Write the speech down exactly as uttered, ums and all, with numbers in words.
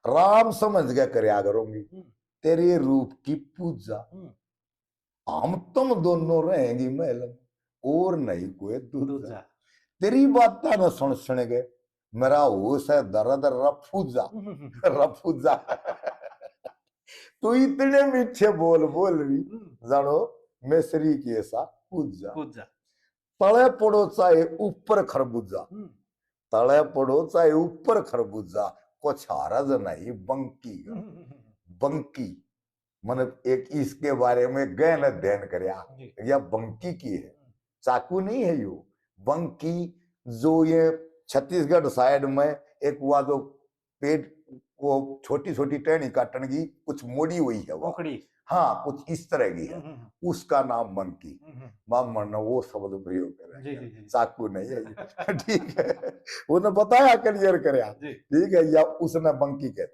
राम समझ के करया करोगी हम्म, तेरे रूप की पूजा। हम्म, हम तुम दोनों रहेंगी महल में, और नहीं कोई दूजा। दूजा। तेरी बातें न सुन सुन के मेरा होश है दर्द रफूजा। हम्म, हम्म, रफूजा। तू इतने मीठे बोल बोल रही, हम्म, जानो मिश्री की ऐसा पूजा। पूजा। तले पड़ो चाहे ऊपर खरबूजा, हम्म, तले पड़ो चाहे ऊपर खरबूजा, कुछ हरज नहीं बंकी। हम्म, हम्म, हम्म, बंकी, मैंने एक इसके बारे में गहन अध्ययन करया। जी। या बंकी की है, चाकू नहीं है यो। बंकी जो ये छत्तीसगढ़ साइड में एक वा जो पेड़ को छोटी छोटी टहनी काटन की कुछ मोड़ी हुई है वो। ओकड़ी। हाँ, कुछ इस तरह की है, हम्म, हम्म, उसका नाम बंकी। हम्म, हम्म, बामण ने वो शब्द प्रयोग करा। जी, जी, जी। चाकू नहीं है ये। ठीक है, उन्हें बताया, क्लियर करया। जी। ठीक है, या उसने बंकी कहते।